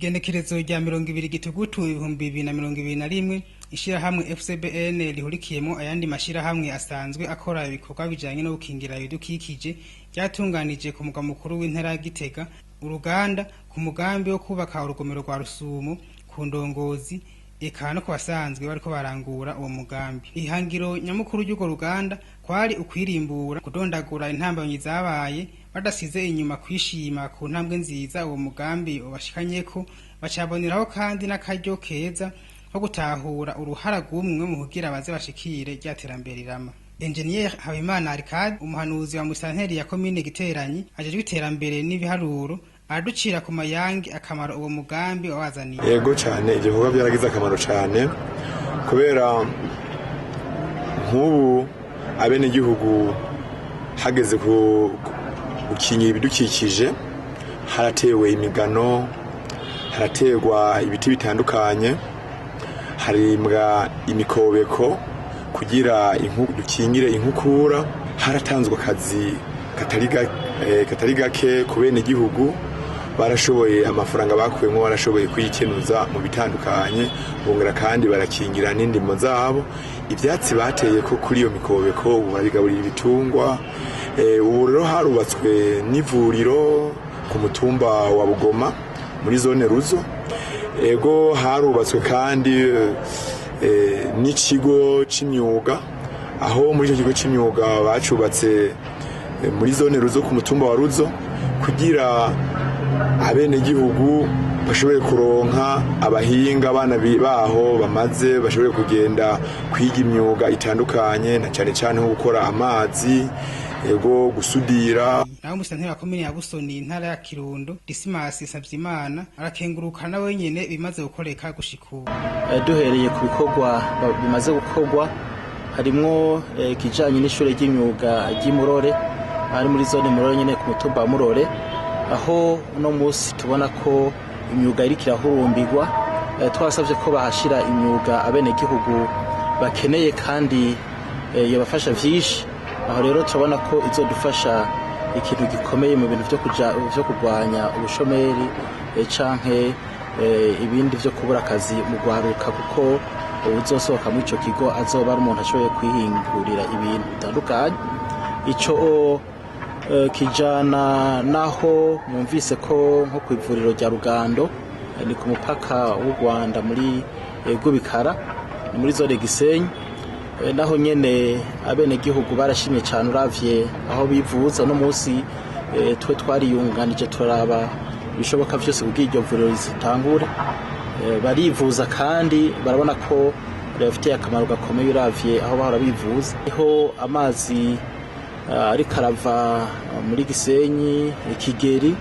Igenekerezo rya 20 Gitugutu 2021, ishirahamwe FCBN rihurikiyemo ayandi mashirahamwe asanzwe akora ibikorwa bijanye no gukingira ibidukikije ryatunganije ku mugwa mukuru w'intara ya Gitega uruganda ku mugambi wo kubaka urugomero rwa Rusumo ku ndongozi eka no ku basanzwe bariko barangura uwo mugambi. Ihangiro nyamukuru ry'urwo ruganda kwari ukwirimbura, kudondagura intambamyi zabaye, badasize inyuma kwishima ku ntambwe nziza uwo mugambi ubashikanyeko. Bacaboneraho kandi n'akaryo keza ko gutahura uruhara rw'umwe mu kugira baze bashikire rya terambere rirama. Engineer Habimana Arcade, umuhanuzi wa musanteri ya komine Giteranyi ajejwe iterambere n'ibiharuro, araducira ku mayange akamaro uwo mugambi wabazaniye. Yego cyane, ibyo bikorwa byaragize akamaro cyane, kubera nk'ubu abenegihugu hageze gukingira ibidukikije, haratewe imigano, haraterwa ibiti bitandukanye, harimbwa imikobeko kugira dukingire inkukura, haratanzwe akazi katari gake ku benegihugu. Barashoboye, amafaranga bakuyemo barashoboye kuyikenuza mu bitandukanye, bongera kandi barakingira n'indimo zabo. Ibyatsi bateye ko kuri iyo mikobeko ubu barabigaburira ibitungwa. Ubu rero harubatswe n'ivuriro ku mutumba wa Bugoma muri zone Ruzo. Ego, harubatswe kandi n'ikigo c'imyuga, aho muri icyo kigo c'imyuga bacubatse muri zone Ruzo ku mutumba wa Ruzo, kugira abenegihugu bashobore kuronka abahinga, abana baho bamaze bashobore kugenda kwiga imyuga itandukanye, na cyane cyane nko gukora amazi, ego, gusudira. Naho umusanteri wa komine ya Busoni, intara ya Kirundo, Dismas Savyimana, arakenguruka nawe nyene bimaze gukoreka gushika ubu. Duhereye ku bikorwa bimaze gukorwa, harimwo ikijanye n'ishure ry'imyuga ry'Imurore, ari muri zone Murore nyene ku mutumba wa Murore, aho uno munsi tubona ko imyuga iriko irahurumbirwa. Twasavye ko bahashira imyuga abenegihugu bakeneye kandi yobafasha vyinshi. Aho rero turabona ko izodufasha ikintu gikomeye mu bintu vyo kuja vyo kurwanya ubushomeri canke ibindi vyo kubura akazi mu gwaruka, kuko uwuzosohoka muri ico kigo azoba ari umuntu ashoboye kwihingurira ibintu bitandukanye. Ico kijana naho mwumvise ko nko ku ivuriro rya Rugando, ni ku mupaka w'u Rwanda muri Rwibikara, ni muri zone Gisenyi. Naho nyene abenegihugu barashimye cyane uravye aho bivuza no munsi. Twe twariyunganije, turaraba ibishoboka vyose kugira iryo vuriro ritangure. Barivuza kandi barabona ko ribafitiye akamaro gakomeye uravye aho bahora bivuza. Niho amazi ariko arava muri Gisenyi, Kigeri,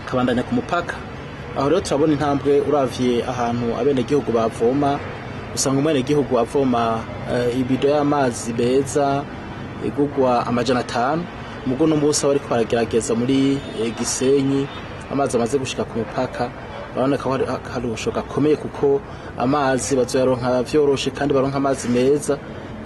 akabandanya ku mupaka. Aho rero turabona intambwe uravye ahantu abenegihugu bavoma. Usanga umwenegihugu avoma ibido y'amazi meza igugwa 500, mugo no munsi bariko baragerageza muri Gisenyi, amazi amaze gushika ku mupaka, urabona ko hari akarusho gakomeye, kuko amazi bazoyaronka vyoroshe kandi baronka amazi meza.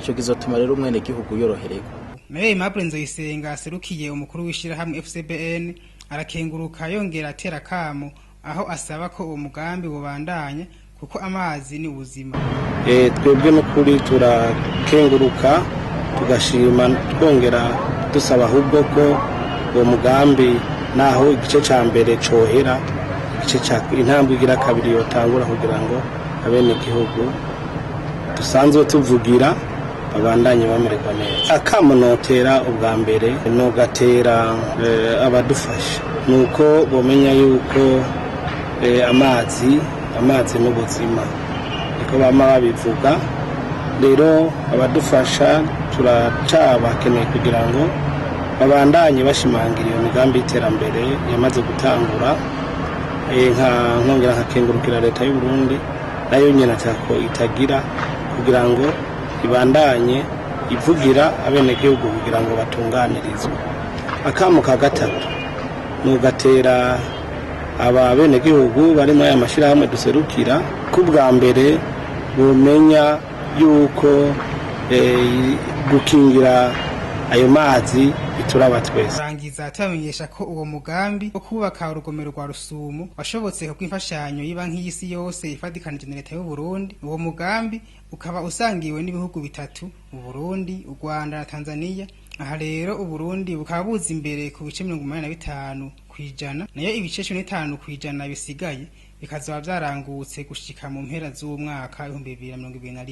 Ico kizotuma rero umwenegihugu yorohererwa. Nawe Aimable Nzoyisenga aserukiye umukuru w'ishirahamwe FCBN arakenguruka, yongera atera kamo aho asaba ko uwo mugambi wobandanya, kuko amazi ni ubuzima. Twebwe n'ukuri turakenguruka, tugashima, twongera dusaba ahubwo ko uwo mugambi, naho igice ca mbere cohera, igice ca intambwe igira kabiri yotangura, kugira ngo abenegihugu dusanzwe tuvugira babandanye bamererwa neza. Akamo notera ubwa mbere nogatera abadufasha nuko bomenya yuko amazi n'ubuzima, niko bama babivuga. Rero abadufasha turacabakeneye kugira ngo babandanye bashimangira iyo migambi y'iterambere yamaze gutangura. Nka nkongera nkakengurukira leta y'u Burundi, nayo nyene atako itagira kugira ngo ibandanye ivugira abenegihugu kugira ngo batunganirizwe. Akamo ka gatatu nugatera aba benegihugu bari muri aya mashyirahamwe duserukira, ko ubwa mbere bumenya yuko gukingira ayo mazi. Bituraba twese. Rangiza tubamenyesha ko uwo mugambi wo kubaka urugomero rwa Rusumo washobotse kubw'imfashanyo y'ibanki y'isi yose ifatikanije na leta y'u Burundi. Uwo mugambi ukaba usangiwe n'ibihugu bitatu, u Burundi, u Rwanda na Tanzania. Aha rero u Burundi bukaba buza imbere ku bice 85%, nayo ibice 15% bisigaye bikazoba vyarangutse gushika mu mpera z'umwaka 2021.